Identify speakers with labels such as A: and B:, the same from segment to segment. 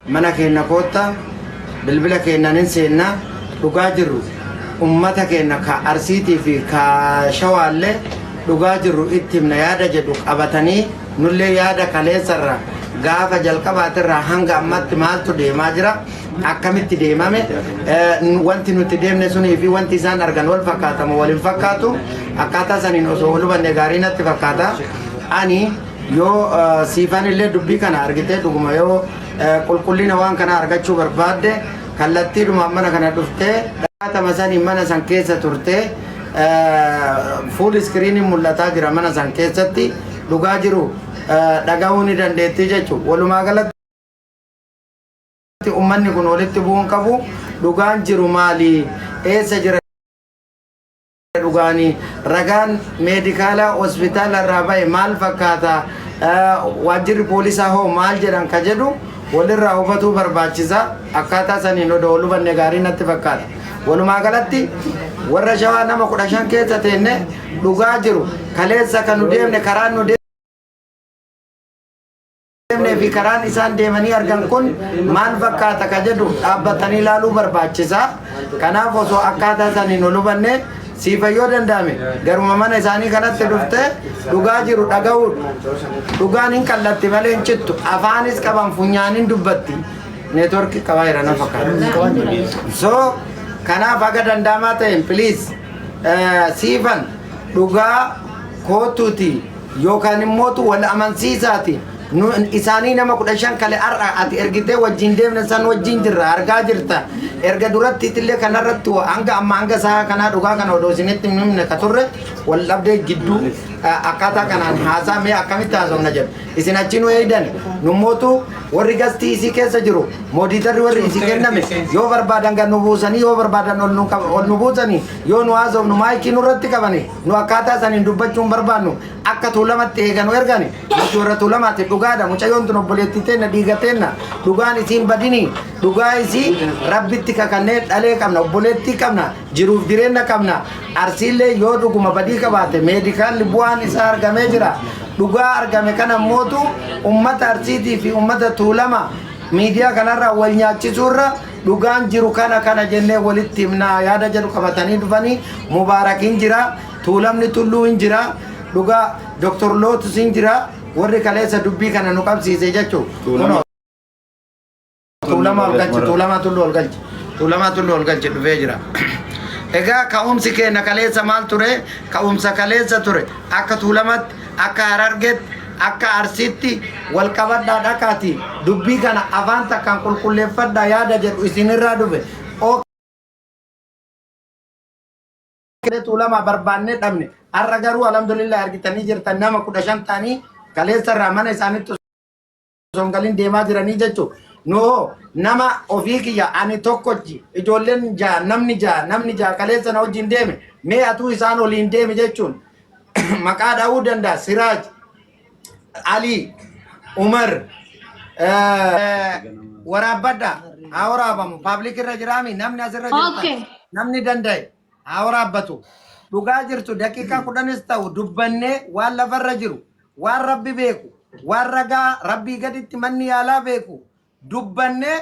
A: Mana keenna kootta, bilbila keennan hin seenna, dhugaa jirru ummata keenna ka Arsiitii fi ka Shawaallee dhugaa jirru itti himna yaada jedhu qabatanii, nullee yaada kaleessarra gaafa jalqabaatirraa hanga ammatti maaltu deemaa jira, akkamitti deemame, wanti nuti deemne sunii fi wanti isaan argan wal fakkaatamu wal hin fakkaatu, akkaataa saniin osoo wal hubanne gaarii natti fakkaata. Ani yoo siifan illee dubbii kana argitee dhuguma yoo qulqullina waan kanaa argachuu barbaadde, kallattiidhumaan mana kana dhuftee dhaatama saniin mana san keessa turtee fuul iskiriiniin mul'ataa jira, mana san keessatti dhugaa jiru dhagahuu ni dandeettii jechuudha. Walumaa galatti ummanni kun walitti bu'uun qabu. Dhugaan jiru maali? Eessa jira dhugaanii? Ragaan meedikaalaa hospitaala irraa bahe maal fakkaata? Waajjirri poolisaa hoo maal jedhan ka jedhu walirraa hubatuu barbaachisa. Akkaataa saniin odoo wal hubanne gaarii natti fakkaata. Walumaa galatti warra Shawaa nama 15 keessa teenne dhugaa jiru kaleessa kan nu deemne, karaan nu deemnee fi karaan isaan deemanii argan kun maal fakkaata ka jedhu dhaabbatanii ilaaluu barbaachisa. Kanaaf osoo akkaataa saniin ol hubanne, siifa yoo danda'ame garuma mana isaanii kanatti dhufte dhugaa jiru dhaga'uudha. Dhugaan hin qallatti malee hin cittu. Afaanis qaban funyaaniin dubbatti. Neetworkii qabaa jira na fakkaata. So kanaaf haga danda'amaa ta'een, please, siifan dhugaa kootuuti yookaan immootu wal amansiisaati. Isaanii nama 15 kale har'a ati ergitee wajjin deemne san wajjin jirra, argaa jirta. Erga duratti illee kanarratti hanga amma hanga sa'a kanaa dhugaa kana odoo isinitti hin himne ka turre wal dhabdee gidduu akkaataa kanaan haasaa mee akkamitti haasofna jedhu. Isin achi nu eeydan, nummootu warri gastii isii keessa jiru, moderatorri warri isii kenname, yoo barbaadan gad nu buusanii, yoo barbaadan ol nu buusanii, yoo nu haasofnu maayikii nurratti qabani, nu akkaataa saniin dubbachuu hin barbaannu. Akka Tuulamatti eeganu ergani nuti warra Tuulamaati. Dhugaadha, mucayyoon tun obboleettii teenna, dhiiga teenna, dhugaan isiin badinii, dhugaa isii Rabbitti kakannee dhalee qabna, obboleettii qabna, jiruuf jireenya qabna. Arsiillee yoo dhuguma badii qabaate meedikaalli bu'aan isaa argamee jira. Dhugaa argame kana mootu ummata Arsiitii fi ummata Tuulama miidiyaa kanarraa wal nyaachisuurra dhugaan jiru kana kana jennee walitti himnaa yaada jedhu qabatanii dhufanii. Mubaarakin jira, Tuulamni Tulluu hin jira, dhugaa Dr. Lootus hin jira, warri kaleessa dubbii kana nu qabsiise jechuu.
B: Tuulama.
A: Tuulama ol galchi, Tuulamaa Tulluu ol galchi, Tuulamaa Tulluu ol galchi, dhufee jira. Egaa ka'umsi keenya kaleessa maal ture? Ka'umsa kaleessa ture akka Tuulamatti, akka Harargetti, akka Arsiitti wal qabadhaa, dhaqaati dubbii kana afaan takkaan qulqulleeffadhaa yaada jedhu isinirraa dhufe. Tuulamaa barbaannee dhabne. Har'a garuu alhamdulillah argitanii jirtan, nama 15 ta'anii kaleessa irraa mana isaanitti osoo hin galin deemaa jiranii jechuudha. Noo nama ofii kiyya ani tokkochi, ijoolleen ja'a, namni ja'a, namni ja'a kaleessa na wajjin deeme. Mee atuu isaan waliin deeme jechuun maqaa dha'uu danda'a. Siraaj, Ali, Umar, waraabbadha. Haa waraabamu. Public irra jiraami, namni asirra jirtan. Namni danda'e haa waraabbatu. Dhugaa jirtu daqiiqaa 10s ta'u dubbannee waan lafarra jiru, waan Rabbi beeku, waan ragaa Rabbii gaditti manni yaalaa beeku dubbannee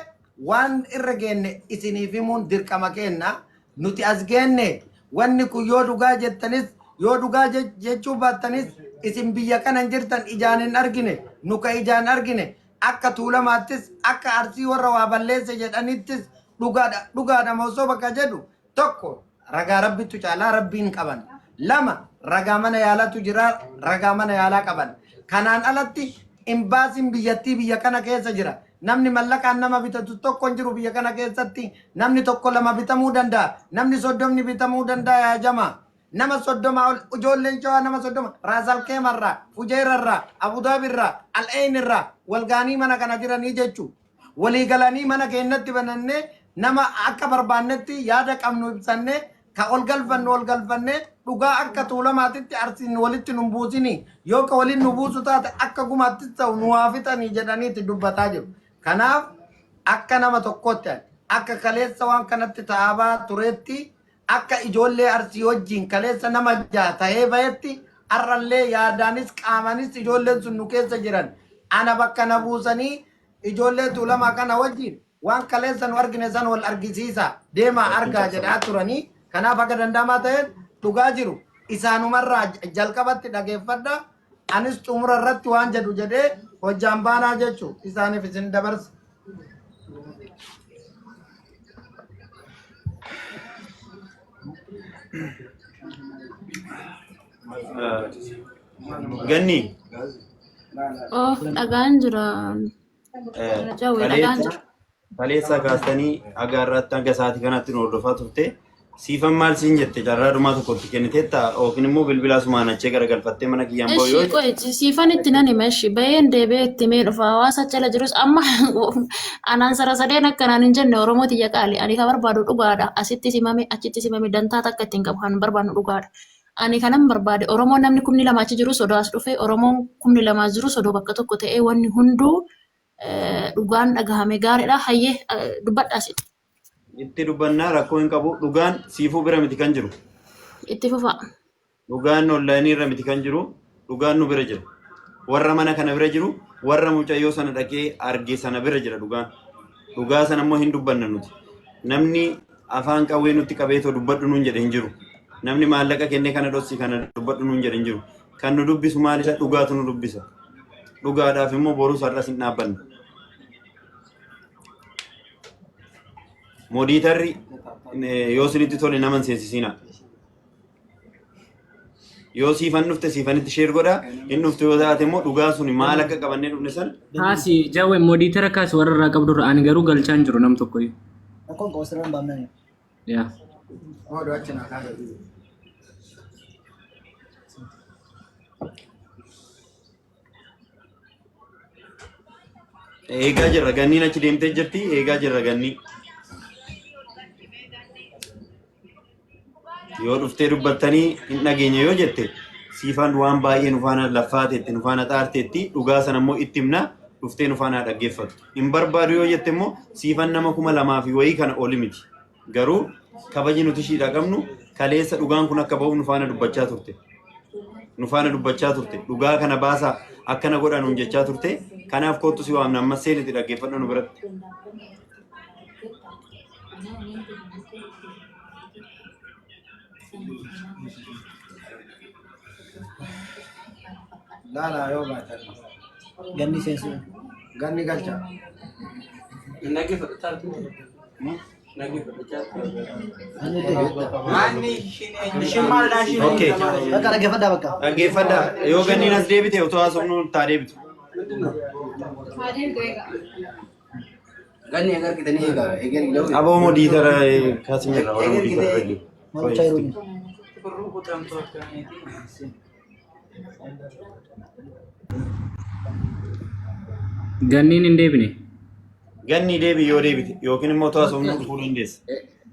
A: waan irra geenne isiniif himuun dirqama keenna. Nuti as geenne wanni kun yoo dhugaa jettanis, yoo dhugaa jechuu baattanis, isin biyya kana hin jirtan, ijaan hin argine. Nu ka ijaan argine akka Tuulamaattis, akka Arsii warra waa balleesse jedhanittis, dhugaadha, dhugaadha moo soba ka jedhu, tokko ragaa Rabbittu caalaa Rabbiin qaban, lama ragaa mana yaalatu jira, ragaa mana yaalaa qaban. Kanaan alatti imbaasiin biyyattii biyya kana keessa jira. Namni mallaqaan nama bitatu tokko hin jiru biyya kana keessatti. Namni tokko lama bitamuu danda'a, namni 30 bitamuu danda'a. Yaa jamaa, nama 30 ol ijoolleen Shawaa nama 30 Raasal Keemarraa, Fujeerarraa, Abudaabirraa, Al'eenirraa walgaanii mana kana jiranii jechuu. Walii galanii mana keenyatti banannee nama akka barbaannetti yaada qabnu ibsannee, ka ol galfannu ol galfannee, dhugaa akka Tuulamaatitti Arsiin walitti nu buusini, yoo ka waliin nu buusu taate akka gumaattis ta'u nu haa fixanii jedhaniiti dubbataa jiru. Kanaaf akka nama tokkootti ani akka kaleessa waan kanatti ta'aa tureetti, akka ijoollee Arsii wajjin kaleessa nama jaha ta'ee bahetti, har'allee yaadaanis qaamanis ijoolleen sun nu keessa jiran, ana bakka na buusanii. Ijoollee Tuulamaa kana wajjin waan kaleessa nu argine san wal argisiisa deemaa argaa jedhaa turanii. Kanaaf akka danda'amaa ta'een dhugaa jiru isaanumarraa jalqabatti dhageeffadha. Anis xumura irratti waan jedhu jedhee hojjaan baanaa jechuu isaaniif isin dabarsa.
B: Ganni
C: Oh, dhagaan jira. Jawwee dhagaan
B: kaleessa
C: jira.
B: kaleessa kaastanii haga har'aatti hanga sa'aatii kanatti nu hordofaa turte. Siifan maal siin jette carraa dhumaa tokkotti kenniteetta yookiin immoo bilbila asumaan achee garagalfattee mana kiyyaan ba'u yoo
C: Eshi qoy siifan itti nan hima eshi baheen deebi'ee itti himee dhufa hawaasa jala jirus amma anaan sara sadeen akkanaan hin jenne Oromoo tiyya qaali ani ka barbaadu dhugaadha asitti simame achitti simame dantaa takka ittiin qabu kan barbaadnu dhugaadha ani kanan barbaade Oromoo namni 2000 achi jiru sodoo as dhufe Oromoon 2000 as jiru sodoo bakka tokko ta'ee wanni hunduu dhugaan dhagahame gaariidha hayyee dubbadha asitti
B: Itti dubbannaa rakkoo hin qabu. Dhugaan siifuu bira miti kan jiru.
C: Itti fufaa.
B: Dhugaan onlaayinii irra miti kan jiru. Dhugaan nu bira jira. Warra mana kana bira jiru, warra mucayyoo sana dhaqee arge sana bira jira dhugaan. Dhugaa sana immoo hin dubbanna nuti. Namni afaan qawwee nutti qabeetoo dubbadhu nuun jedhe hin jiru. Namni maallaqa kennee kana dhossi kana dubbadhu nuun jedhe hin jiru. Kan nu dubbisu maalidha? Dhugaatu nu dubbisa. Dhugaadhaaf immoo borus har'as hin dhaabbanna. Modiitarri yoo isinitti tole nama hin seensisiinaa. Yoo siifan dhufte siifanitti sheer godhaa. Hin dhuftu yoo taate immoo dhugaa suni maal akka qabannee dhufne san
D: Kaasi jawwe modiitara kaasi warra irraa qabdu irra ani garuu galchaa hin jiru nam tokko iyyuu.
E: Rakkoon qabu sirraan baamnaan.
D: Yaa.
A: Ooduu achi naa kaasa.
B: Eegaa jirra ganniin achi deemtee jirti eegaa jirra gannii. Yoo dhuftee dubbattanii hin dhageenye yoo jette siifaan waan baay'ee nu faana laffaateetti nu faana xaarteetti dhugaa sana immoo itti himna dhuftee nu faana dhaggeeffattu. Hin barbaadu yoo jette immoo siifan nama 2000 fi wayii kana oli miti. Garuu kabaji nuti ishiidhaa qabnu kaleessa dhugaan kun akka ba'uuf nu faana dubbachaa turte. Nu faana dubbachaa turte. Dhugaa kana baasaa akkana godhaa nuun jechaa turte. Kanaaf kottu si waamna ammas seeniti dhaggeeffadhu nu biratti.
A: Laalaa yoo baatan.
E: Ganni seensu.
A: Ganni galcha.
B: Okay.
E: Bakka dhaggeeffadhaa bakka.
B: Dhaggeeffadhaa. Yoo ganniin as deebite otoo haasofnu taa deebitu.
F: Ganni egaa argitanii egaa egaa egaa
B: Aboo modiitara kaasin jirra warra modiitara irra jiru.
E: Maal gochaa jiru inni?
D: Ganniin hin deebine.
B: Ganni deebi yoo deebite yookiin immoo otoo haasofnu dhufuu dandeessa.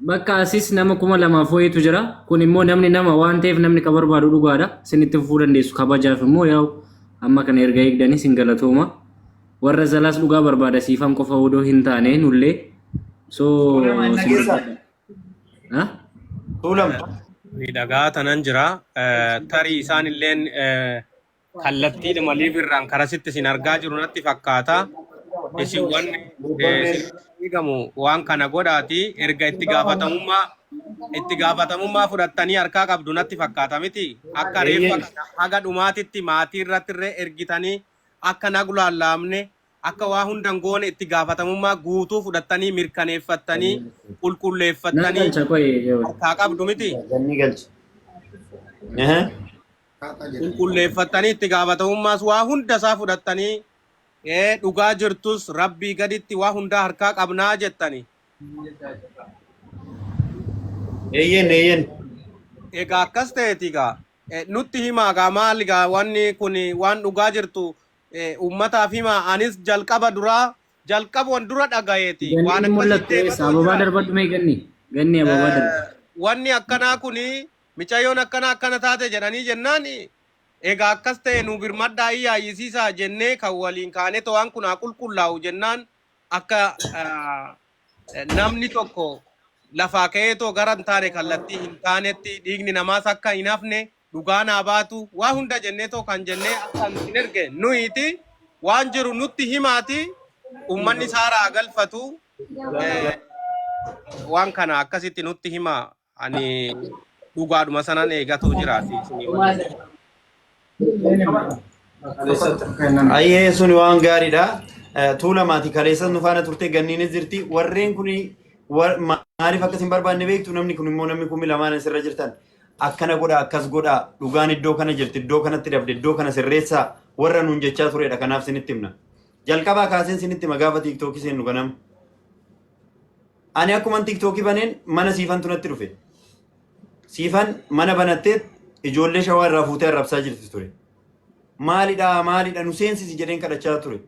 D: Bakka asis nama 2000 wayiitu jira. Kun immoo namni nama waan ta'eef namni ka barbaadu dhugaadha. Isinitti fufuu dandeessu. Kabajaaf immoo yaa'u amma kana erga eegdanii isin galatooma. Warra zalaas dhugaa barbaada siifan qofa odoo hin taane nullee. So
B: Tuulama hin
D: isin
B: dhageessaa?
D: barbaada. Ha?
B: Tuulama.
G: Miidhagaa tanan jira. Tarii isaan illeen kallattiidhuma liivirraan karasitti isin argaa jiru natti fakkaata. Isin wanni isin eegamu waan kana godhaati erga itti gaafatamummaa itti gaafatamummaa fudhattanii harkaa qabdu natti fakkaata miti. Akka reeffa
B: Eeyyee.
G: kana haga dhumaatitti maatii irratti illee ergitanii akka nagulaallaamne akka waa hunda hin goone itti gaafatamummaa guutuu fudhattanii mirkaneeffattanii
D: Nan
G: qulqulleeffattanii
D: galcha qoy jawwe.
G: harkaa qabdu miti.
B: Ganni galchi. Ehe.
G: Qulqulleeffattanii itti gaafatamummaas waa hunda isaa fudhattanii dhugaa jirtus rabbii gaditti waa hundaa harkaa qabnaa jettani.
B: Eeyyeen eeyyeen.
G: Egaa akkas ta'eeti egaa nutti himaa gaa maal gaa wanni kun waan dhugaa jirtu uummataaf himaa anis jalqaba duraa jalqabuwan dura dhagayeeti
D: Ganni
G: waan
D: hin
G: akkasii
D: mul'attu eessa?
G: deematoo
D: Ababaa
G: jira.
D: darbadhu mee ganni? Ganni ababaa darba.
G: Wanni akkanaa kun micayyoon akkana akkana taate jedhanii jennaan egaa akkas ta'e nu birmadhaa iyyaayyisiisaa jennee kan waliin kaanee waan kun haa qulqullaa'u jennaan akka namni tokko lafaa ka'eetoo gara hin taane kallattii hin taanetti dhiigni namaas akka hin hafne dhugaan haa baatu waa hunda jenneetoo kan jennee akka hin erge nuyiiti waan jiru nutti himaati. Uummanni saaraa galfatu waan kana akkasitti nutti hima. Ani dhugaadhuma sanan eegatu jiraati isinii waliin.
B: Ayyee sun waan gaariidha. Tuulamaati kaleessas nu faana turte ganniinis jirti. Warreen kun maaliif akkas hin barbaanne beektu namni kun immoo namni 2000 asirra jirtan. Akkana godha akkas godha dhugaan iddoo kana jirti iddoo kanatti dabde iddoo kana sirreessaa warra nuun jechaa turedha kanaaf sinitti himna. Jalqabaa kaaseen sinitti hima gaafa tiiktookii seennu ganama. Ani akkuman tiiktookii baneen mana siifantu natti dhufe. Siifan mana banattee ijoollee shawaa irraa fuutee arrabsaa jirti ture. Maalidha maalidha nu seensisi jedheen kadhachaa ture.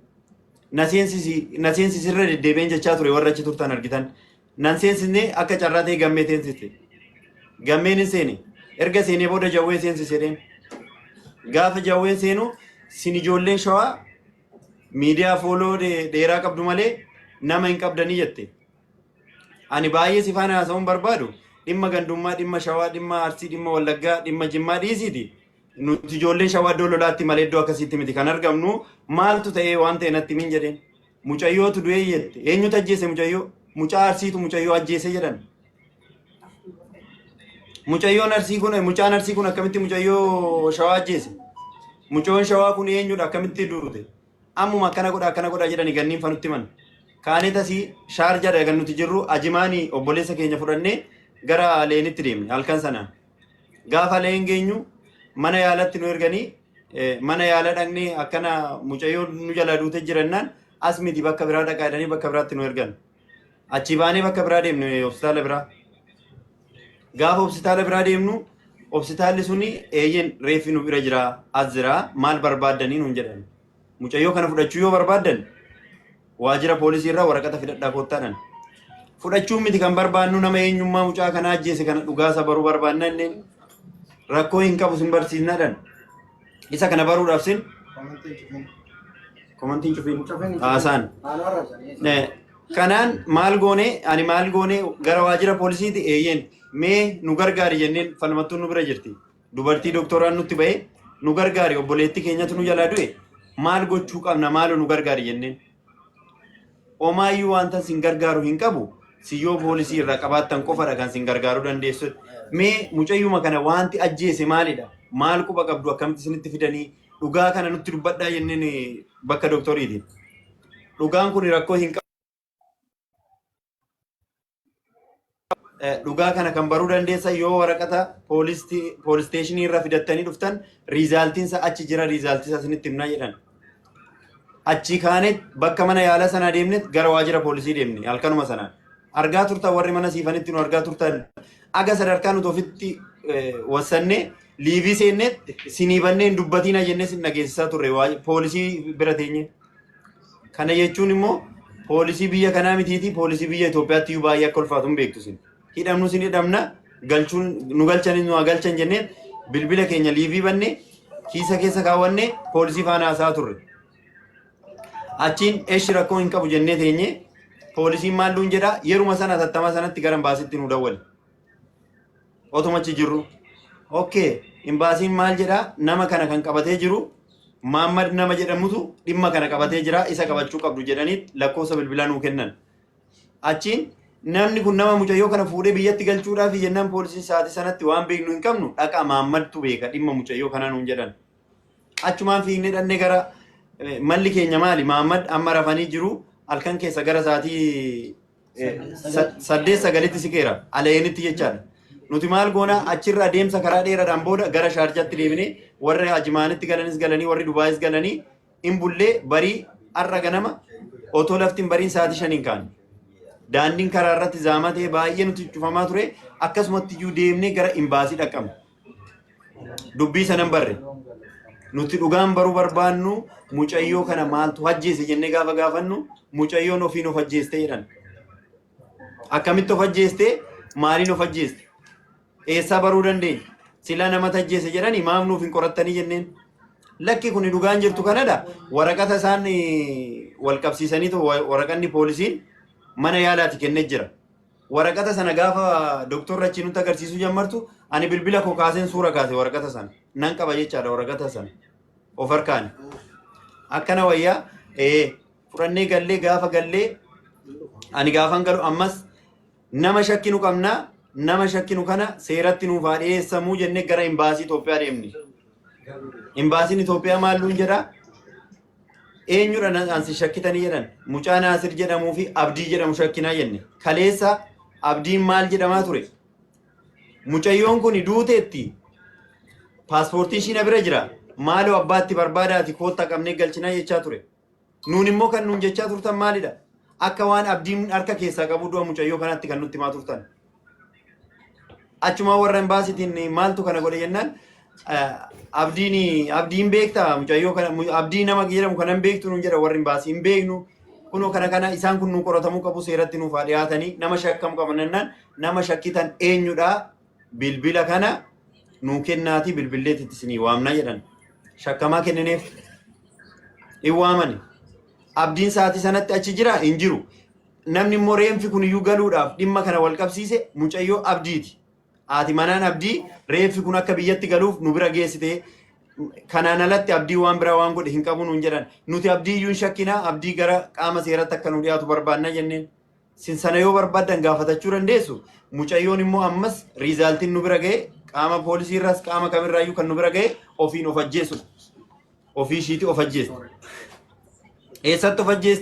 B: Na seensisi na seensisi irra deddeebi'een jechaa ture warra achi turtan argitan. Nan seensisne akka carraa ta'e gammee seensiste. Gammeen hin seene. Erga seenee booda jawwee seensise jedheen. Gaafa jawween seenu sin ijoolleen shawaa miidiyaa fooloo dheeraa qabdu malee nama hin qabdanii jette. Ani baay'ee si faana haasa'uun barbaadu dhimma gandummaa, dhimma shawaa, dhimma arsii, dhimma wallaggaa, dhimma jimmaa dhiisiiti. Nuti ijoolleen shawaa iddoo lolaatti malee iddoo akkasiitti miti kan argamnu maaltu ta'ee waan ta'e natti himin jedheen. Mucayyootu du'ee jette. Eenyutu ajjeese mucayyoo? Mucaa arsiitu mucayyoo ajjeese jedhan. Mucayyoon arsii kun mucaan arsii kun akkamitti mucayyoo shawaa ajjeese? Mucayyoon shawaa kun eenyudha akkamitti duute? Ammuma akkana godha akkana godha jedhani ganniin fanutti himan. Kaanee tasii shaarjaadha kan nuti jirru ajimaanii obboleessa keenya fudhannee gara leenitti deemne halkan sanaan. Gaafa leen geenyu mana yaalatti nu erganii mana yaala dhaqnee akkana mucayyoo nu jalaa duute jirannaan as miti bakka biraa dhaqaa jedhanii bakka biraatti nu ergan. Achii baanee bakka biraa deemne hospitaala biraa. Gaafa hospitaala biraa deemnu hospitaalli suni eeyyen reeffi nu bira jira as jira maal barbaaddanii nuun jedhan. Mucayyoo kana fudhachuu yoo barbaaddan waajjira poolisii irraa waraqata fidadhaa koottaadhaan. Fudhachuu miti kan barbaannu nama eenyummaa mucaa kanaa ajjeese kana dhugaasa baruu barbaanna inneen rakkoo hin qabu sin barsiisnaadhaan. Isa kana baruudhaaf sin komantiin cufiin haasaan. Kanaan maal goone ani maal goone gara waajjira poolisiiti eeyyeen mee nu gargaari jenneen falmattuun nu bira jirti. Dubartii doktoraan nutti ba'ee nu gargaari obboleetti keenyatu nu jalaa du'e maal gochuu qabna maaloo nu gargaari jenneen. Omaayyuu wanta sin gargaaru hin qabu siyyoo poolisii irraa qabaattan qofadha kan sin gargaaruu dandeessu. Mee mucayyuma kana wanti ajjeese maalidha? Maal quba qabdu akkamitti isinitti fidanii dhugaa kana nutti dubbadhaa jenneen bakka doktoriiti. Dhugaan kun rakkoo hin qabu. Dhugaa kana kan baruu dandeessan yoo waraqata poolisteeshinii irra fidattanii dhuftan riizaaltiinsa achi jira riizaaltiinsa isinitti himnaa jedhan. Achi kaanee bakka mana yaala sanaa deemne gara waajjira poolisii deemne halkanuma sanaan. Argaa turtan warri mana siifanitti nu argaa turtan aga sadarkaa nuti ofitti wassannee liivii seennee sinii bannee hin dubbatiina jennee sin dhageessisaa turre poolisii bira teenye. Kana jechuun immoo poolisii biyya kanaa mitiiti poolisii biyya Itoophiyaatti iyyuu baay'ee akka ulfaatu hin beektu sin. Hidhamnu sin hidhamna galchuun nu galchanis nu haa galchan jennee bilbila keenya liivii banne kiisa keessa kaawwanne poolisii faana haasa'aa turre. Achiin eshi rakkoo hin qabu jennee teenye poolisiin maal nuun jedha yeruma sana tattama sanatti gara imbaasitti nu dawwale. Otuma achi jirru. Okay, imbaasiin maal jedha nama kana kan qabatee jiru Maammad nama jedhamutu dhimma kana qabatee jira isa qabachuu qabdu jedhanii lakkoofsa bilbilaa nuu kennan. Achiin namni kun nama mucayyoo kana fuudhee biyyatti galchuudhaaf jennaan poolisiin sa'aatii sanatti waan beeknu hin qabnu dhaqaa Maammadtu beeka dhimma mucayyoo kanaa nuun jedhan. Achumaan fiignee dhannee gara malli keenya maali Maammad amma rafanii jiru halkan keessa gara sa'aatii 8 9tti siqeera aleenitti jechaadha. Nuti maal goona achirra adeemsa karaa dheeraadhaan booda gara Shaarjaatti deebinee warri Ajimaanitti galanis galanii warri Dubaayis galanii hin bullee barii har'a ganama otoo lafti hin bariin sa'aatii 5n kaane. Daandiin karaa irratti zaamaa ta'e baay'ee nuti cufamaa ture akkasumatti iyyuu deemnee gara imbaasii dhaqqabne. Dubbii sanan barre. Nuti dhugaan baruu barbaannu mucayyoo kana maaltu ajjeese jennee gaafa gaafannu mucayyoon ofiin of ajjeeste jedhan. Akkamitti of ajjeeste? Maaliin of ajjeeste? Eessaa baruu dandeenya? Silaa namatu ajjeese jedhanii maaf nuuf hin qorattanii jenneen. Lakki kun dhugaan jirtu kanadha. Waraqata isaan wal qabsiisaniitu waraqanni poolisiin mana yaalaati kennee jira. Waraqata sana gaafa doktorri achi nutti agarsiisuu jammartu ani bilbila koo kaaseen suura kaase waraqata sana. Nan qaba jechaadha waraqata sana. Of harkaani. Akkana wayyaa ee Fudhannee gallee gaafa gallee ani gaafan galu ammas nama shakkinu qabna nama shakkinu kana seeratti nuuf haa dhiyeessamuu jennee gara imbaasii Itoophiyaa deemne. Imbaasiin Itoophiyaa maal nuun jedhaa? Eenyudha ansi shakkitanii jedhan mucaa Naasir jedhamuu fi Abdii jedhamu shakkinaa jenne. Kaleessa Abdiin maal jedhamaa ture? Mucayyoon kun duuteetti paaspoortii ishii na bira jira. Maaloo abbaatti barbaadaati koottaa qabnee galchinaa jechaa ture. Nuun immoo kan nuun jechaa turtan maalidha? Akka waan Abdiin harka keessaa qabu du'a mucayyoo kanaatti kan nutti himaa turtan. Achumaa warra imbaasiitiin maaltu kana godhe jennaan Abdiin Abdiin beektaa mucayyoo kana Abdii nama jedhamu kanan beektu nuun jedha warri imbaasii hin beeknu. Kunoo kana kana isaan kun nu qoratamuu qabu seeratti nuuf haa dhiyaatanii nama shakkamu qaban jennaan nama shakkitan eenyudha bilbila kana nuu kennaatii bilbilleetti isinii waamna jedhan. Shakkamaa kennineef hin waamani. Abdiin sa'aatii sanatti achi jira hin jiru. Namni immoo reenfi kun iyyuu galuudhaaf dhimma kana wal qabsiise mucayyoo Abdiiti. Haati manaan Abdii reenfi kun akka biyyatti galuuf nu bira geessite. Kanaan alatti Abdii waan biraa waan godhe hin qabu nuun jedhan. Nuti Abdii iyyuu hin shakkinaa Abdii gara qaama seeratti akka nu dhiyaatu barbaanna jenneen. Sin sana yoo barbaaddan gaafatachuu dandeessu. Mucayyoon immoo ammas riizaaltiin nu bira ga'e qaama poolisii irraas qaama kamirraayyuu kan nu bira ga'e ofiin of ajjeesudha. Ofii ishiiti of ajjeeste. Eessatti of ajjeeste?